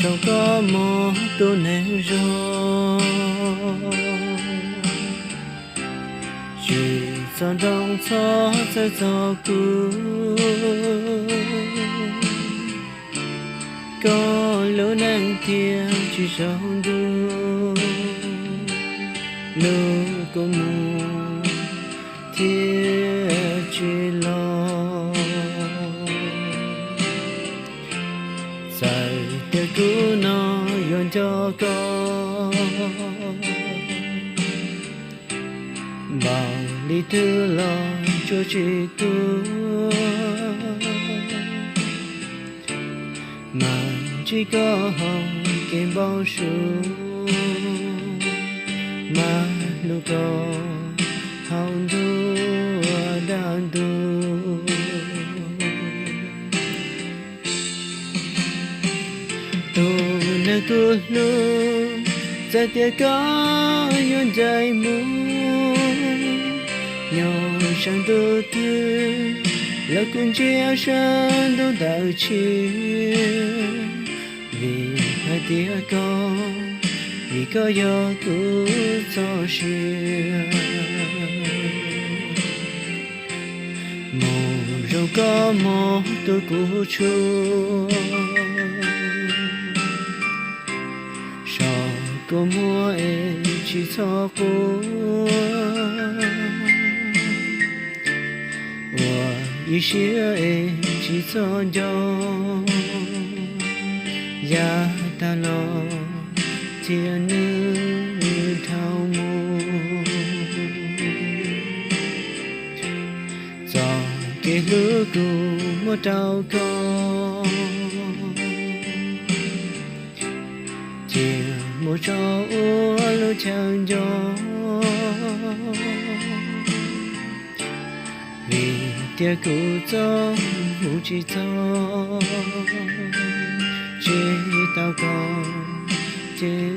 Zoo koj mob tus neeg zoo, tsis txhob nroo txhob txhawj txog kuv. Koj lub neej thiaj tsis tsaus ntuj, lub kua muag thiaj tsis los. Txawm tias kuv no yuav nco koj, npaum li twg los tsuas tsis tu, mas ntsib koj hauv kev npau suav, mas hlub koj hauv ntuj dab ntug. Tus neeg kuv hlub, txawm tias koj yuav ncaim mus, nyob sab ntuj twg los kuv ntsia sab ntuj ntawd tsis, vim hais tias koj, vim koj yog kuv txoj sia. Mus zoo koj mob tus kuv tshua, so kua muag es tsis txhob quaj, ua ib siab es tsis txhob nco, yav tag los thiab nws dhau mus. Txoj kev hlub kuv muab rau koj, cia muab tso ua lub chaw nco, vim tias kuv txoj hmoov tsis txog, tsis tau koj ces